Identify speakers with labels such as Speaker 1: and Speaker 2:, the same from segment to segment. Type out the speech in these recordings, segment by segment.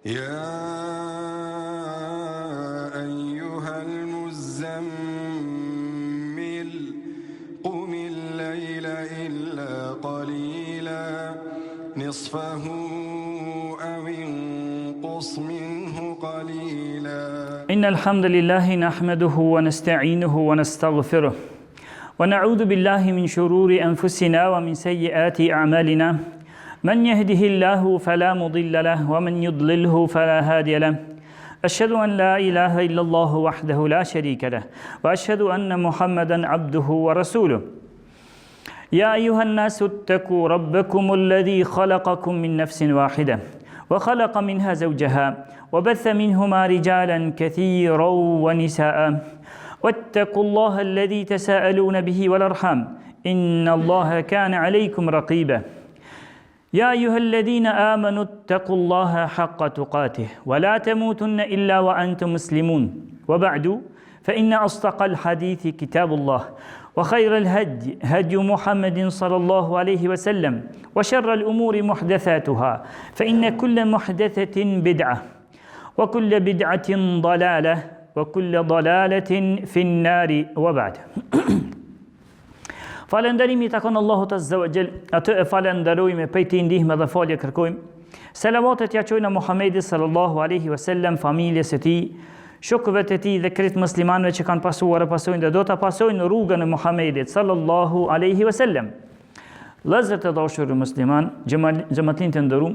Speaker 1: يا أيها المزمل قم الليل إلا قليلا نصفه أو انقص منه قليلا.
Speaker 2: إن الحمد لله نحمده ونستعينه ونستغفره ونعوذ بالله من شرور أنفسنا ومن سيئات أعمالنا من يهده الله فلا مضل له ومن يضلله فلا هادي له أشهد أن لا إله إلا الله وحده لا شريك له وأشهد أن محمدا عبده ورسوله يا أيها الناس اتقوا ربكم الذي خلقكم من نفس واحدة وخلق منها زوجها وبث منهما رجالا كثيرا ونساء واتقوا الله الذي تساءلون به والأرحام إن الله كان عليكم رقيبا يا أيها الذين آمنوا اتقوا الله حق تقاته ولا تموتن إلا وأنتم مسلمون وبعد فإن أصدق الحديث كتاب الله وخير الهدي هدي محمد صلى الله عليه وسلم وشر الأمور محدثاتها فإن كل محدثة بدعة وكل بدعة ضلالة وكل ضلالة في النار وبعد Falënderimi i takon Allahut Azza wa Jall, atë e falënderojmë prej tij ndihmë dhe falje kërkojmë. Selavatet ja çojna Muhammedit sallallahu alaihi wasallam, familjes së tij, shokëve të tij dhe krejt muslimanëve që kanë pasuar e pasojnë dhe do ta pasojnë rrugën e Muhammedit sallallahu alaihi wasallam. Vëllezër të dashur musliman, xhematlinj të nderuam,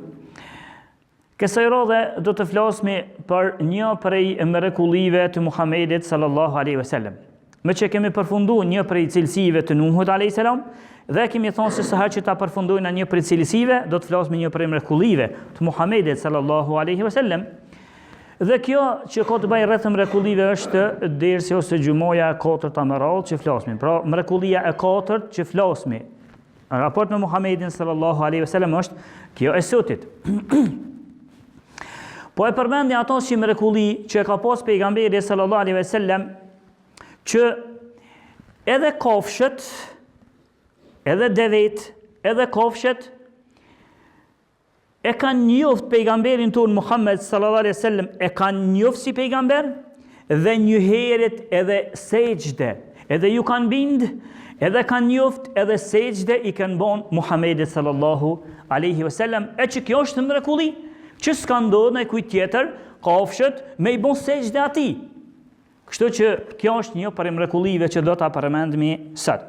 Speaker 2: Kësaj radhe do të flasmi për një prej mrekullive të Muhammedit sallallahu alaihi wasallam. Meqë kemi përfundu një prej cilësive të Nuhut alaihi salam dhe kemi thonë se sa herë që ta përfundojna një prej cilësive, do të flasmi një prej mrekullive të Muhammedit sallallahu alaihi wasallam. Dhe kjo që ka të bëjë rreth mrekullive është dersi ose xhumaja e katërt me radhë që flasmi. Pra mrekullia e katërt që flasmi Në raport me Muhammedin sallallahu alaihi wasallam është kjo e sotit. po e përmendi ato si mrekulli që e ka pas pejgamberi sallallahu alaihi wasallam që edhe kafshët, edhe devet, edhe kafshët E kanë njoft pejgamberin tonë Muhammed sallallahu alaihi wasallam, e kanë njoft si pejgamber dhe njëherit edhe sexhde, edhe ju kanë bind, edhe kanë njoft edhe sexhde i kanë bon Muhammedit sallallahu alaihi wasallam, e që kjo është mrekulli, që s'ka ndodhur në kujt tjetër, kafshët me i bon sexhde atij. Kështu që kjo është një prej mrekullive që do ta përmendmi sot.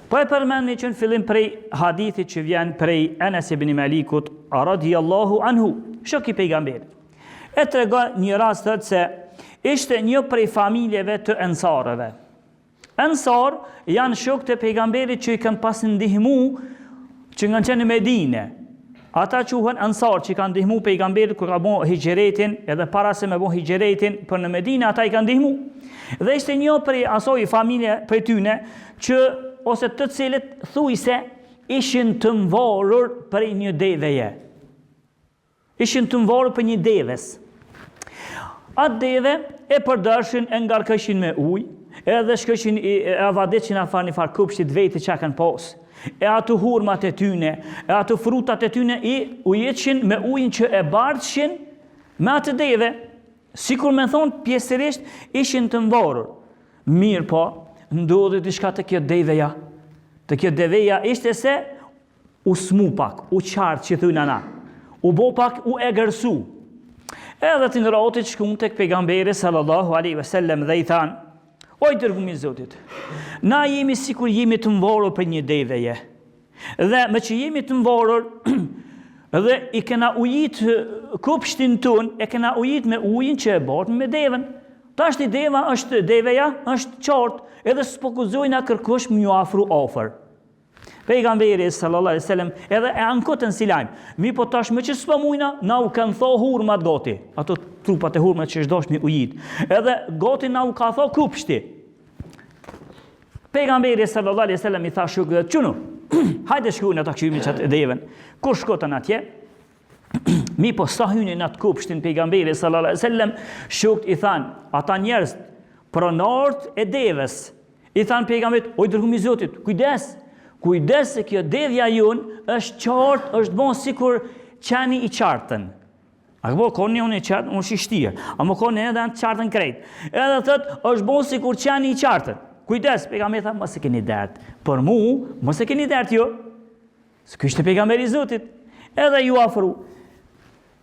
Speaker 2: Po e përmendmi që në fillim prej hadithit që vjen prej Enes ibn Malikut radiallahu anhu, shok i pejgamberit. E tregon një rast thotë se ishte një prej familjeve të ensarëve. Ensar janë shokët e pejgamberit që i kanë pas ndihmu që kanë qenë në Medinë. Ata quhen Ensar që i kanë ndihmu pejgamberit kur ka bo hixhretin, edhe para se me bo hixhretin për në Medinë ata i kanë ndihmu. Dhe ishte një prej asoj familje prej tyne që ose të cilët thujse ishin të mvarur prej një deveje. Ishin të mvarur prej një deves. Atë deve e përdorshin e ngarkëshin me ujë, edhe shkëshin e avaditshin afër një farë kopshtit veti që kanë pas. E ato hurmat e tyne, e ato frutat e tyne i ujitshin me ujin që e bartshin me atë deve. Sikur me thonë pjesërisht ishin të mvarur. Mirëpo, ndodhi diçka te kjo deveja. Te kjo deveja ishte se U smu pak, u qart që thujna na. U bo pak, u egërsu. Edhe të nratit shkun tek pejgamberi sallallahu alaihi wasallam dhe i thanë, o i dërgumi i Zotit, na jemi sikur jemi të mvarur prej një deveje. Dhe meqë jemi të mvarur, dhe i kena ujit kopshtin tonë, e kena ujit me ujin që e bartëm me deven. Tashti deva është deveja, është qartë, edhe s'po guxojna kërkush me ju afru afër. Pejgamberi sallallahu alaihi wasallam edhe e ankotën si lajm. Mirëpo tash meqë s'po mujna, na u kanë tha hurmat gati. Ato trupat e hurmat që është dasht me ujit. Edhe gati na u ka tha kopshti. Pejgamberi sallallahu alaihi wasallam i tha shokëve, "Çunu, hajde shkojmë ta kqyrim qat deven." Kur shkotën atje, Mirëpo sa hynë në atë kopshtin pejgamberi sallallahu alaihi wasallam, shokët i thanë, ata njerëz pronarët e deves, I thanë pejgamberit, o i dërgumi i Zotit, kujdes, kujdes se kjo devja jonë është qartë, është bon sikur qeni i qartën. A po ka një unë i qartë, unë i shtirë. Ama ka një edhe të qartën krejt. Edhe thot, është bo sikur qeni i qartën. Kujdes, pejgamberi tha, mos e keni dert. Për mu, mos e keni dert ju. Se ky ishte pejgamberi i Zotit. Edhe ju afru.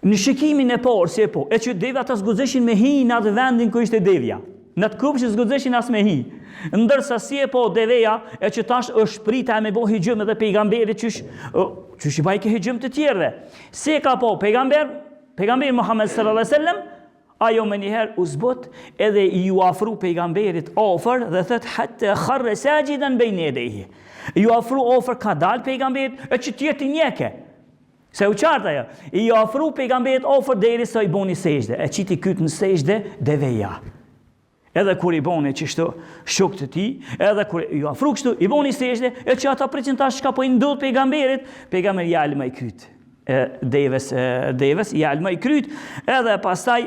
Speaker 2: Në shikimin e parë si e po, e që devja ata s'guxeshin me hi në atë vendin ku ishte devja. Në atë kopsht s'guxeshin as me hi. Ndërsa si e po deveja, e që tash është prita e me bo hyxhym edhe pejgamberit qysh, qysh i bajke hyxhym të tjerëve. Si e ka po pejgamber, pejgamberi Muhammed sallallahu alaihi wasallam, ajo menjëherë u zbut edhe iu afru pejgamberit afër dhe thot hatta kharra sajidan bayna yadayhi. Iu afru afër ka dal pejgamberit e që tjerët i njeke. Se u qartë ajo. Iu afru pejgamberit afër derisa i boni sexhde. E qiti kryt në sexhde deveja. Edhe kur i boni qështu shokët e tij, edhe kur iu afru kështu, i boni sexhde, e që ata pritën tash çka po i ndodh pejgamberit, pejgamberi ja lëmoi kryt. E deves, e, deves, ja lëmoi kryt, edhe pastaj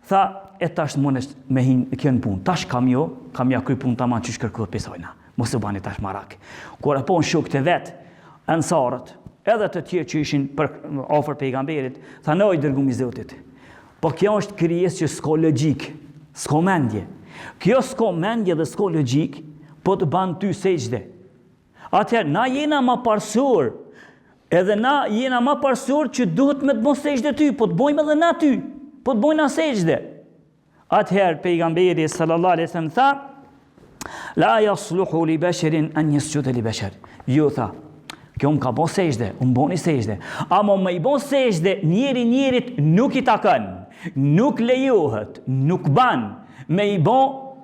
Speaker 2: tha e tash mundesh me hin kjo në punë. Tash kam jo, kam ja kry punë tamam qysh kërkohet prej sajna. Mos u bani tash marak. Kur e pon shokët e vet, ensarët, edhe të tjerë që ishin për afër pejgamberit, thanë o i dërgumi i Zotit. Po kjo është krijesë që s'ka logjikë, s'ka mendje. Kjo s'ka mendje dhe s'ka logjikë, po të ban ty sexhde. Atëherë, na jena ma parësor, edhe na jena ma parësor që duhet me të bo sexhde ty, po të bojmë edhe na ty, po të bojmë na sexhde. Atëherë, pejgamberi sallallahu alaihi wasallam tha, La yasluhu li basharin an yasjuda li bashar. Jo tha, kjo më ka bo sexhde, më boni sexhde. Ama me i bo sexhde njeri njerit nuk i takon, nuk lejohet, nuk ban me i bo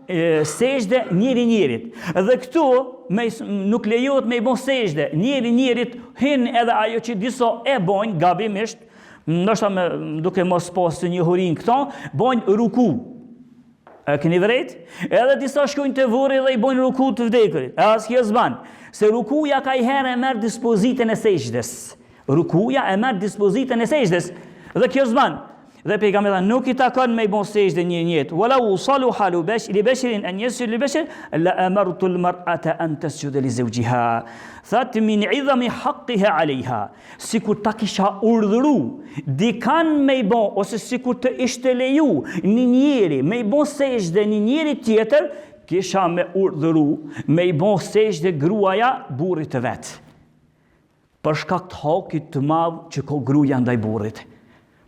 Speaker 2: sexhde njeri njerit. Dhe këtu me, nuk lejohet me i bo sexhde njeri njerit, hin edhe ajo që disa e bojnë gabimisht, ndoshta me, duke mos pasë njohurinë këto, bojnë ruku. E keni vrejt? Edhe disa shkojnë te vorri dhe i bojnë ruku të vdekurit. E as kjo s'ban. Se rukuja kajherë e merr dispozitën e sexhdes. Rukuja e merr dispozitën e sexhdes. Dhe kjo s'ban. Dhe pejgamberi tha, nuk i takon me i bon sexhde njeri njerit. Walau saluha li bash li basharin an yasjuda li bashar la amartu al mar'ata an tasjuda li zawjiha. That min idhami haqqiha alayha. Sikur ta kisha urdhëru dikan me i bo, ose sikur të ishte leju një njeri me i bo sexhde një njeri tjetër, kisha me urdhëru me i bo sexhde gruaja burrit të vet. Për shkak të hakit të madh që ka gruaja ndaj burrit.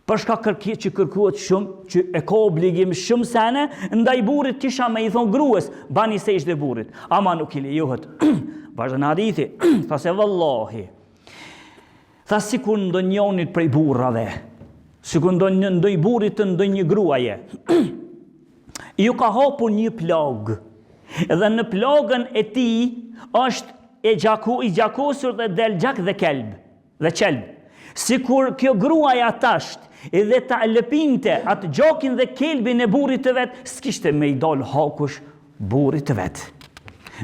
Speaker 2: Për shkak kërki që kërkohet shumë, që e ka obligim shumë sene, ndaj burrit kisha me i thonë grues, bani sexhde burrit. Ama nuk i lejohet. Vazhdon hadithi, tha se vallahi, Tha sikur ndonjonit prej burrave, sikur ndonjë ndonjë burrit të ndonjë gruaje, ju ka hapur një plagë, dhe në plagën e tij është e gjaku, i gjakosur dhe del gjak dhe kelb, dhe qelb. Sikur kjo gruaja tasht edhe ta lëpinte atë gjakin dhe kelbin e burrit të vet, s'kishte me i dal hakush burrit të vet.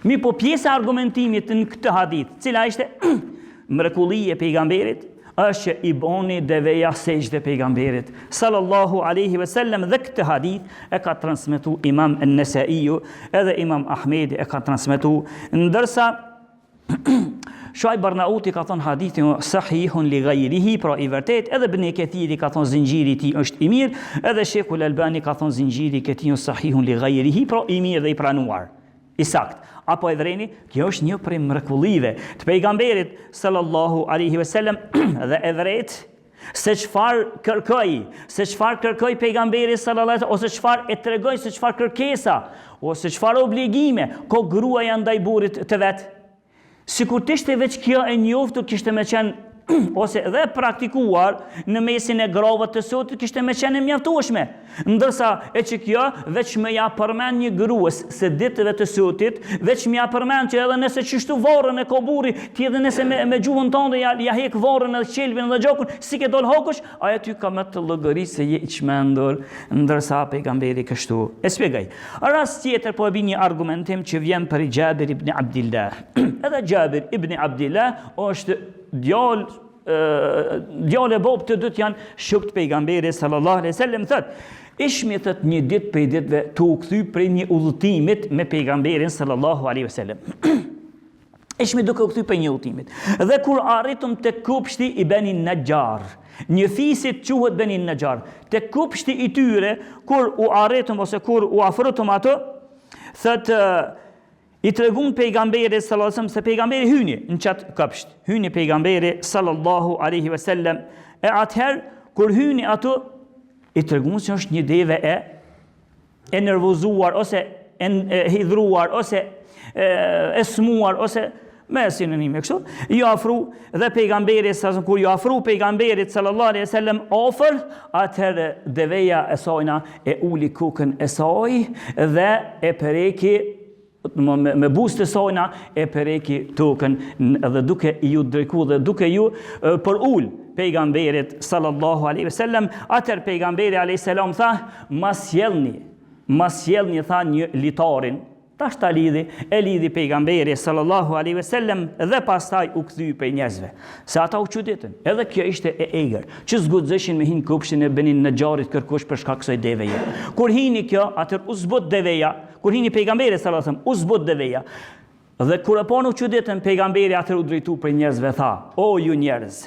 Speaker 2: Mirëpo pjesa e argumentimit në këtë hadith, cila ishte mrekulli e pejgamberit, është që i boni deveja sexhde pejgamberit, sallallahu aleyhi ve sellem, dhe këtë hadith e ka transmetu imam En-Nesaiu, edhe imam Ahmedi e ka transmetu, ndërsa Shuajb Arnauti ka thonë hadithi sahihun li gajrihi, pra i vërtet, edhe Ibn Kethiri ka thonë zinxhiri i tij është i mirë, edhe Shejhul Albani ka thonë zinxhiri i këtij është sahihun li gajrihi, pra i mirë dhe i pranuar. I sakt. Apo e vreni, kjo është një prej mrekullive të pejgamberit sallallahu alaihi wasallam dhe e vret se çfarë kërkoi, se çfarë kërkoi pejgamberi sallallahu alaihi ose çfarë e tregoi se çfarë kërkesa ose çfarë obligime ka gruaja ndaj burrit të vet. Sikur të ishte veç kjo e njoftur kishte me qenë ose dhe praktikuar në mesin e grave të sotit kishte me qenë e mjaftueshme. Ndërsa e që kjo veç me ja përmend një grues së ditëve të sotit, veç me ja përmend që edhe nëse qështu varrën e ka burri, ti edhe nëse me, me gjuhën tënde ja, ja hek varrën edhe qelbin dhe gjakun, s'i ke dal hakush, ajo ty ka me të llogarit se je i çmendur, ndërsa pejgamberi kështu e shpjegoi. Rast tjetër po e bi një argumentim që vjen prej Xhabir ibn Abdillah. Edhe Xhabir ibn Abdillah është djalë djalë e babë të dytë janë shokë të pejgamberit sallallahu alaihi wasallam thot ishmi thot një ditë prej ditëve tu u kthy prej një udhëtimit me pejgamberin sallallahu alaihi wasallam. Ishmi duke u kthy prej një udhëtimit. Dhe kur arritëm te kopshti i Beni Nexhar, një fisit quhet Beni Nexhar, te kopshti i tyre, kur u arritëm ose kur u afrutëm ato, thotë i tregun pejgamberit sallallahu alaihi wasallam se pejgamberi hyni në qat kopsht, hyni pejgamberi sallallahu alaihi wasallam, e atëherë kur hyni ato i tregun se është një deve e e nervozuar ose e, e hidhruar ose e, e smuar ose me sinonime kështu, ju afru dhe pejgamberi sa kur ju afru pejgamberit sallallahu alaihi wasallam afër, atëherë deveja e sajna e uli kokën e saj dhe e preki me, me, me buzë të sajna e preki tokën dhe duke ju drejtu dhe duke ju përul pejgamberit sallallahu alaihi wasallam atëherë pejgamberi alaihi salam tha ma sjellni ma sjellni tha një litarin tash ta lidhi e lidhi pejgamberi sallallahu alaihi wasallam dhe pastaj u kthy prej njerëzve se ata u çuditën edhe kjo ishte e egër që s'guxojshin me hi n'kopshtin e Beni Nexharit kërkush për shkak kësaj deveje kur hini kjo atëherë u zbut deveja Kur hini pejgamberi sallallahu alajhi wasallam, u zbut deveja. Dhe kur e panë u çuditën pejgamberi atëherë u drejtu prej njerëzve tha: O ju njerëz,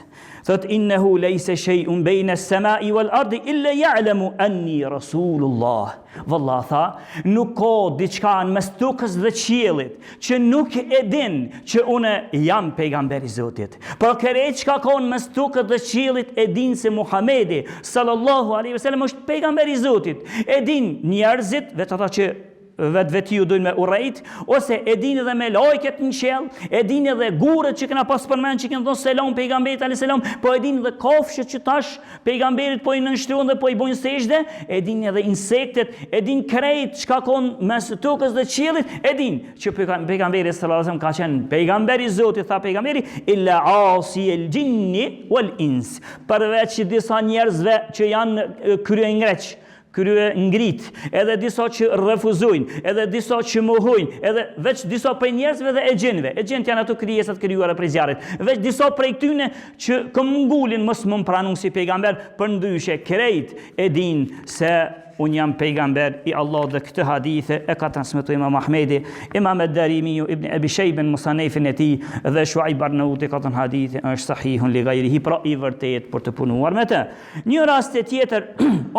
Speaker 2: thot innehu lejse shejun bejne semai wal ardi illa ja'lemu anni rasulullah. Valla tha, nuk ka diçka në mes tokës dhe qiellit që nuk e din që unë jam pejgamber i Zotit. Por krejt çka ka në mes tokës dhe qiellit e din se Muhamedi sallallahu alaihi wasallam është pejgamber i Zotit. E din njerëzit, vetë ata që vetvetiu dojnë me urrejt, ose e din edhe melajket në qiell, e din edhe gurët që kena pas përmend që kanë dhënë selam pejgamberit alayhis salam, po e din edhe kafshët që tash pejgamberit po i nënshtrohen dhe po i bojnë sexhde, e din edhe insektet, e din krejt çka ka mes tokës dhe qiellit, e din që pejgamberi sallallahu alaihi wasallam ka qenë pejgamber i Zotit, tha pejgamberi, illa asi el jinni wal ins. Përveç disa njerëzve që janë kryengreq, kryengrit, edhe disa që refuzojnë, edhe disa që mohojnë, edhe veç disa prej njerëzve dhe e xhinëve. E xhinët janë ato krijesat krijuara prej zjarrit. Veç disa prej këtyne që këmbngulin mos me m'pranu si pejgamber, përndryshe krejt e din se unë jam pejgamber i Allahut dhe këtë hadithe e ka transmetu Imam Ahmedi, Imam Ed-Darimiu, Ibn Ebi Shejbe në Musanefin e tij dhe Shuajb Arnauti ka thënë hadithi është sahihun li gajrihi, pra i vërtet për të punuar me të. Një rast tjetër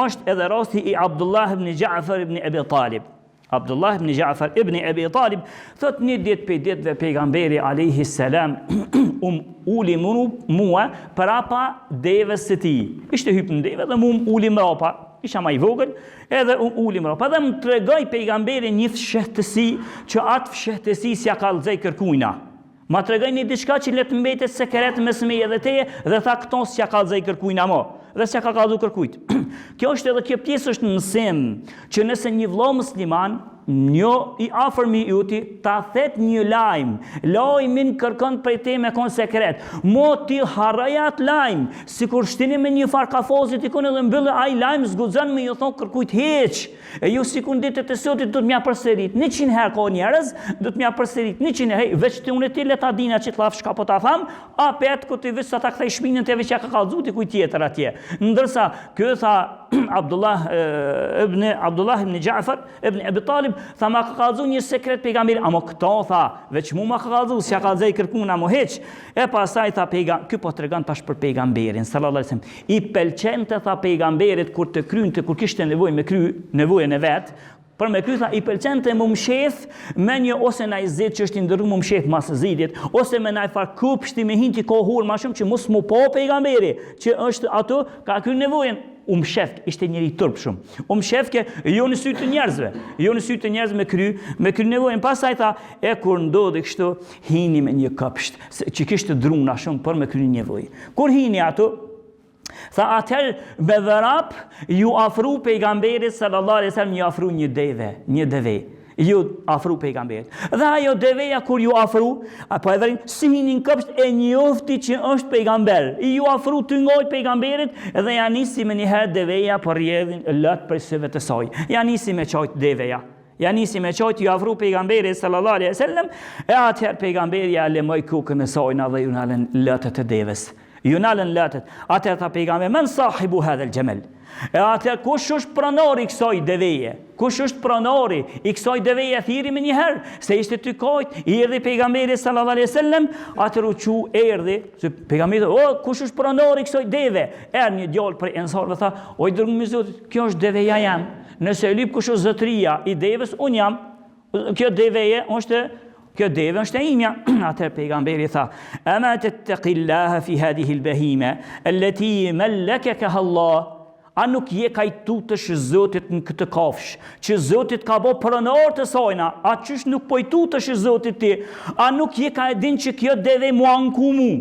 Speaker 2: është edhe rasti i Abdullah ibn Ja'far ibn Abi Talib. Abdullah ibn Ja'far ibn Abi Talib thot një ditë prej ditëve pejgamberi alayhi salam um uli mua prapa devës së tij. Ishte hyp në deve dhe mu um uli mrapa. Isha ma i vogël, edhe um uli mrapa. Dhe më tregoi pejgamberi një fshehtësi që atë fshehtësi s'ja kallxoj kërkujna. Ma tregoi një diçka që le të mbetet sekret mes meje dhe teje dhe tha këto s'ja kallxoj kërkujna mo dhe s'ja ka kallxu kërkujt. Kjo është edhe kjo pjesë është mësim që nëse një vëlla musliman, një i afërmi yti ta thet një lajm, lajmin kërkon prej teje me kon sekret. Mo ti harroje atë lajm, sikur shtini me një farë kafozi dikun edhe mbylle ai lajm s'guxon me ju thon kërkujt hiç. E ju sikur në ditët e sotit do të m'ja përsërit 100 herë ka njerëz, do të m'ja përsërit 100 herë, hey, veç ti unë ti le ta dina qit llaf çka po ta tham, apet ku ti veç sa ta kthej shpinën ti veç ja ka kallzu dikujt tjetër atje. Ndërsa ky tha Abdullah ibn Abdullah ibn Ja'far ibn Abi Talib tha ma ka kallzu një sekret pejgamberi, ama këto tha, veç mu ma ka kallzu, s'ja kallzoj kërkuna mo hiç. E pastaj tha pejga, ky po tregon tash për pejgamberin sallallahu alaihi wasallam. I pëlqente tha pejgamberit kur të kryente kur kishte nevojë me kry nevojën e vet, për me kry tha i pëlqente m'u mshef me një ose naj zid që është i ndërru m'u mshef mas zidit, ose me naj far kopshti me hin ti ka hurë ma shumë që mos m'u pa pejgamberi që është ato ka kry nevojën u mshef, ishte njeri i turpshëm. U mshefke jo në sy të njerëzve, jo në sy të njerëzve me kry, me kry nevojën. Pastaj tha, e kur ndodhi kështu, hini me një kopsht, që kishte druna shumë për me kry nevojë. Kur hini ato, tha atëherë me vrap ju afru pejgamberit sallallahu alaihi wasallam ju afru një deve, një deve ju afru pejgamberit. Dhe ajo deveja kur ju afru, apo e vërin, si hini në kopsht e njofti që është pejgamber. I ju afru të ngojt pejgamberit dhe ja nisi menjëherë deveja po rrjedhin lot prej syve të saj. Ja nisi me qajt deveja. Ja nisi me qajt ju afru pejgamberit sallallahu alaihi wasallam e atëherë pejgamberi ja lëmoi kokën e sajna dhe ju nalën lotët e deves. Ju nalën lotët. Atëherë tha pejgamberi, men sahibu hadhel xhemel. E atëherë kush është pronori i kësaj deveje? Kush është pronori i kësaj deveje? E thirri menjëherë, se ishte tu kajt, i erdhi pejgamberi sallallahu alaihi wasallam, atëherë u çu erdhi, se pejgamberi tha, o kush është pronori i kësaj deve? Erdhi një djalë prej ensarëve tha, o i dërgumi i Zotit, kjo është deveja jem. Nëse e lyp kush është zotëria i deves, unë jam. Kjo deveje është kjo deve është e imja. Atëherë pejgamberi tha: "Ema tettekillaha fi hadhihi al-bahima allati mallakaka Allah?" A nuk je ka i tutesh Zotit në këtë kafshë, që Zoti t'ka bo pronar të sajna, a qysh nuk po i tutesh Zotit ti, a nuk je ka e din që kjo deve m'u anku mu?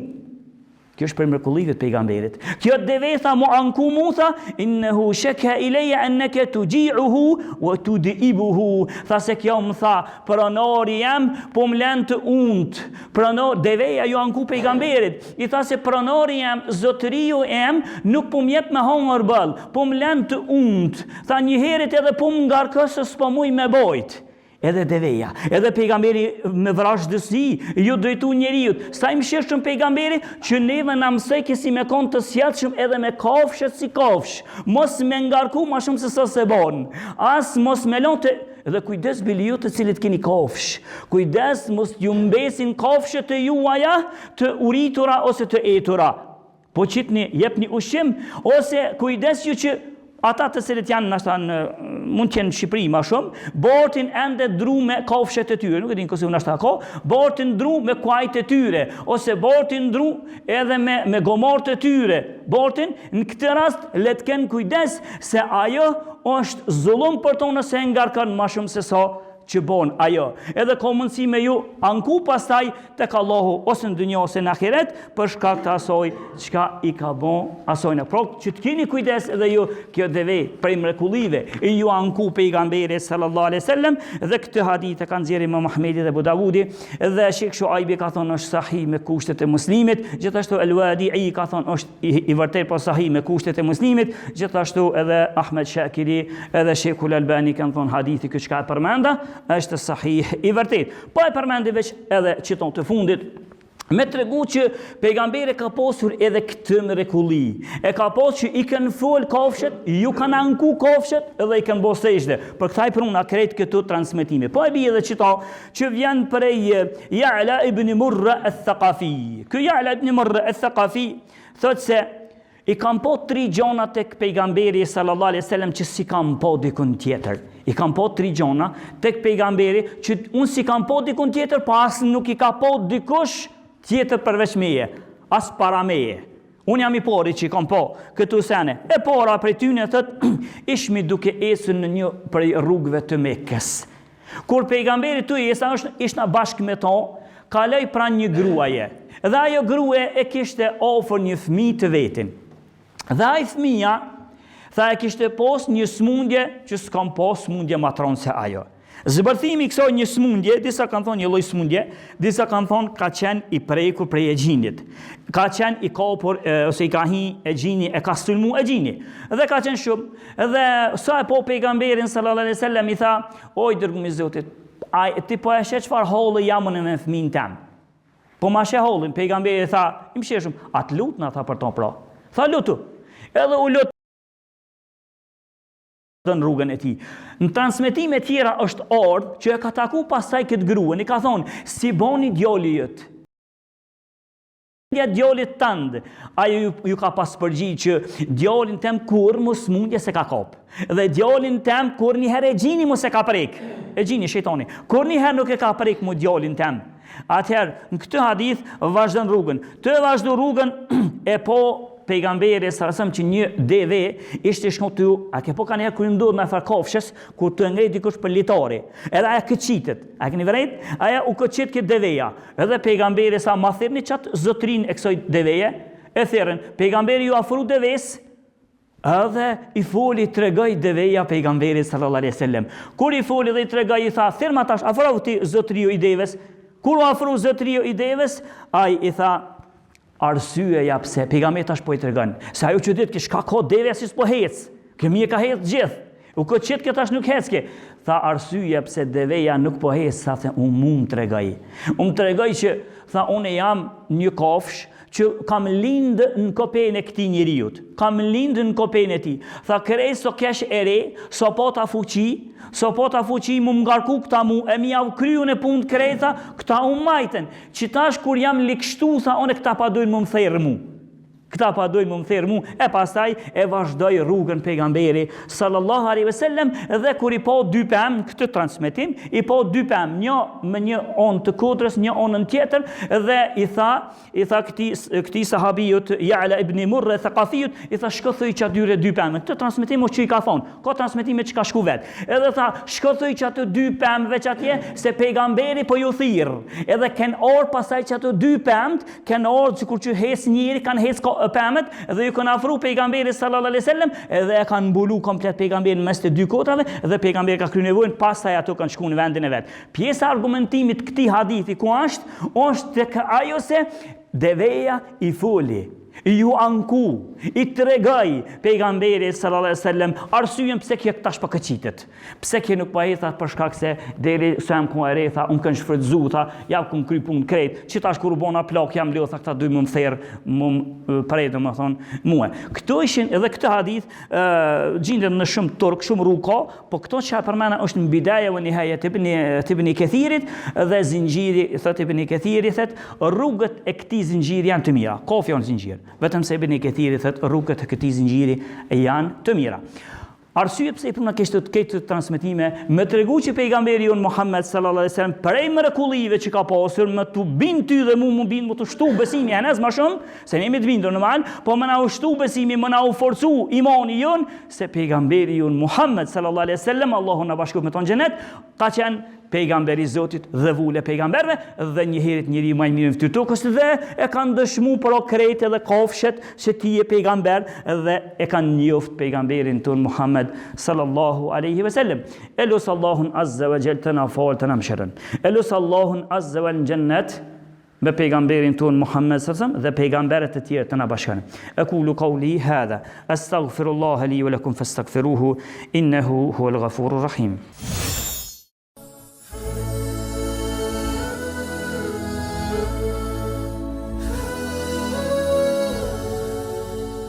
Speaker 2: Kjo është prej mrekullive të pejgamberit. Kjo deve tha m'u anku mu tha, innehu sheka ileje enneke tuxhiuhu wa tudibuhu. Tha se kjo më tha, pronori jem, po më len të untë. Pronor, deveja ju anku pejgamberit. I tha se pronori jem, zotëriu jem, nuk po më jep me hongër boll, po më len të untë. Tha njëherit edhe po më ngarkon se s'po muj me bojt. Edhe deveja, edhe pejgamberi me vrazhdësi, ju drejtu njeriut. Sa i mëshirshëm pejgamberi, që neve na mësojke si me konë të sjellshëm edhe me kafshët si kafshë. Mos me ngarku ma shumë se sa s'e bon. As mos me lon të... Dhe kujdes bile ju të cilët keni kafshë. Kujdes mos ju mbesin kafshët e juaja të uritura ose të etura. Po qitni, jepni ushqim, ose kujdes ju që ata të cilët janë nashta në mund të jenë në Shqipëri ma shumë, bartin ende dru me kafshët e tyre, nuk e di në Kosovë nashta ka, bartin dru me kuajt e tyre, ose bartin dru edhe me me gomarët e tyre. Bartin në këtë rast le të kenë kujdes se ajo është zullum për to nëse e ngarkon ma shumë se sa që bon ajo. Edhe ka mundësi me ju anku pastaj tek Allahu ose në dynja ose në ahiret për shkak të asoj çka i ka bon asojna. Pra që të keni kujdes edhe ju kjo deve prej mrekullive i ju anku pejgamberi sallallahu alaihi wasallam dhe këtë hadith e ka nxjerrë Imam Ahmedi dhe Ebu Davudi dhe Shejh Shuajbi ka thonë është sahih me kushtet e muslimit, gjithashtu El Wadi'i ka thonë është i, i vërtet po sahih me kushtet e muslimit, gjithashtu edhe Ahmed Shakiri edhe Shejhul Albani kanë thonë hadithi ky çka e përmenda është sahih i vërtet. Po e përmendi veç edhe qëton të fundit me tregu që pejgamberi ka pasur edhe këtë mrekulli. E ka pasur që i kanë fol kafshët, ju kanë anku kafshët edhe i kanë bo sexhde. Për këta i pruna krejt këto transmetime. Po e bi edhe qëta që vjen prej Ja'la ibn Murra al-Thaqafi. Ky Ja'la ibn Murra al-Thaqafi thotë se i kam po tri gjona tek pejgamberi sallallahu alaihi wasallam që s'i kam po dikun tjetër. I kam po tri gjona tek pejgamberi që unë s'i kam po dikun tjetër, po as nuk i ka po dikush tjetër përveç meje, as para meje. Unë jam i pari që i kam po këto sene. E para prej tyne thot ishmi duke ecur në një prej rrugëve të Mekës. Kur pejgamberi tu ecë është ishna bashkë me to, kaloi pranë një gruaje. Dhe ajo grue e kishte afër një fëmijë të vetin. Dhe ai fëmija tha e kishte pos një smundje që s'kam pas smundje ma t'ronë se ajo. Zbërthimi i kësaj një smundje, disa kanë thonë një lloj smundje, disa kanë thonë ka qenë i prekur prej exhinit. Ka qenë i kapur e, ose i ka hi exhini, e ka sulmu exhini. Dhe ka qenë shumë Dhe sa e po pejgamberin sallallahu alaihi wasallam i tha, o i dërgumi i Zotit, a ti po e sheh çfarë halli jam unë me fëmin tem. Po ma sheh hallin, pejgamberi i tha, i mëshirshëm, a të lutna tha për to pra. Tha lutu. Edhe u lut në rrugën e tij. Në transmetime tjera është ardhë që e ka taku pastaj këtë gruen, i ka thonë, si boni djali jëtë. Ja djalit tënd, ajo ju, ju ka pas përgjigj që djalin tem kurrë mo smundje s'e ka kap. Dhe djalin tem kurrnjëherë exhini mo s'e ka prek. Exhini, shejtani. Kurrnjëherë nuk e ka prek mu djalin tem. Atëherë, në këtë hadith, vazhdon rrugën. Tu vazhdu rrugën, e po pejgamberi sallallahu alajhi wasallam që një deve ishte shku tu, a ke po kanjëherë kur i ndodh najfarë kafshës, kur të ngrej dikush për litari. Edhe aja këqitet. A keni vërejt? Aja u këqit këtë deveja. Edhe pejgamberi tha ma thirrni qat zotrin e kësaj deveje, e thirrën. Pejgamberi ju afru deves, edhe i foli tregoi deveja pejgamberit sallallahu alaihi wasallam. Kur i foli dhe i tregoi i tha, thirrma tash, afrohu ti zotriu i deves. Kur u afru zotriu i deves, ai i tha arsyeja pse pejgamberi tash po i tregon, se ajo çuditke çka ka deveja si s'po hec. Kjo mirë ka hec gjithë. U koqit kjo tash nuk hecke. Tha arsyeja pse deveja nuk po hec, tha se u mu më tregoi. U më tregoi që tha unë jam një kafshë që kam lind në kopenë e këtij njeriut. Kam lind në kopenë e tij. Tha krejt sa kesh e re, sa pata fuqi, sa pata fuqi mu ngarku këta mu, e mi jau kry unë punët krejt, tha, këta u majtën. Që tash kur jam ligshtu, tha, unë këta pa dojnë mu më therë mu. Këta pa dojnë mu më therë mu, e pastaj e vazhdoi rrugën pejgamberi sallallahu alaihi wasallam dhe kur i pa dy pemë në këtë transmetim, i pa dy pemë, një me një onë të kodrës, një onën tjetër dhe i tha, i tha këtij këtij sahabiut Ja'la ibn Murre Thaqafiut, i tha shko thuj qatyre dy pemë. Këtë transmetim është që i ka thonë, ka transmetime që ka shku vet. Edhe tha, shko thuj qaty dy pemëve qatje se pejgamberi po ju thirr. Edhe ken ardh pastaj qato dy pemët Kanë ardhë sikur që hec njeri, kanë hec pemët dhe ju kanë afru pejgamberit sallallahu alaihi wasallam edhe e kanë mbulu komplet pejgamberin mes të dy kodrave dhe pejgamberi ka kry nevojën, pastaj ato kanë shku në vendin e vet. Pjesa e argumentimit këtij hadithi ku është, është tek ajo se deveja i foli ju anku, i tregoi pejgamberit sallallahu alaihi wasallam arsyen pse kjo tash po koqitet. Pse kjo nuk po ec tha për shkak se deri sa jam kon e re tha unë kanë shfrytzu tha ja kum kry punë krejt që tash kur u bona plak jam lodh tha këta duj më therr më prej domethën mua. Këto ishin edhe këtë hadith gjindet në shumë turk, shumë rrugë, po këto që e përmena është në Bidaje ve Nihaje të Ibni, të Ibni Kethirit dhe zinxhiri, thot Ibni Kethiri, thot rrugët e këtij zinxhiri janë të mira. Kofi janë zinxhir. Vetëm se Ibni Kethiri thot rrugët e këtij zinxhiri janë të mira. Arsye pse i pruna kështu këto transmetime, me tregu që pejgamberi jonë Muhammed sallallahu alaihi wasallam prej mrekullive që ka pasur, me t'u bind ty dhe mu mu bind, me t'u shtu besimi henez më shumë, se ne jemi të bindur normal, po me na u shtu besimi, me na u forcu imani jonë, se pejgamberi jonë Muhammed sallallahu alaihi wasallam, Allahu na bashkoftë me të në xhenet, ka qenë pejgamber i Zotit dhe vulë e pejgamberëve dhe njëherit njeri ma i mirë në fytyrë tokës dhe e kanë dëshmu pra krejt edhe kafshët se ti je pejgamber dhe e kanë njoft pejgamberin tonë Muhammed sallallahu alaihi wasallam. E lus Allahun azza wa jall të na fal të na mëshiron. E lus Allahun azza wa në xhennet me pejgamberin tonë Muhammed sallallahu alaihi wasallam dhe pejgamberët e tjerë të na bashkojnë. Ekulu kauli hadha, astaghfirullah li wa lakum fastaghfiruhu innahu huwal ghafurur rahim.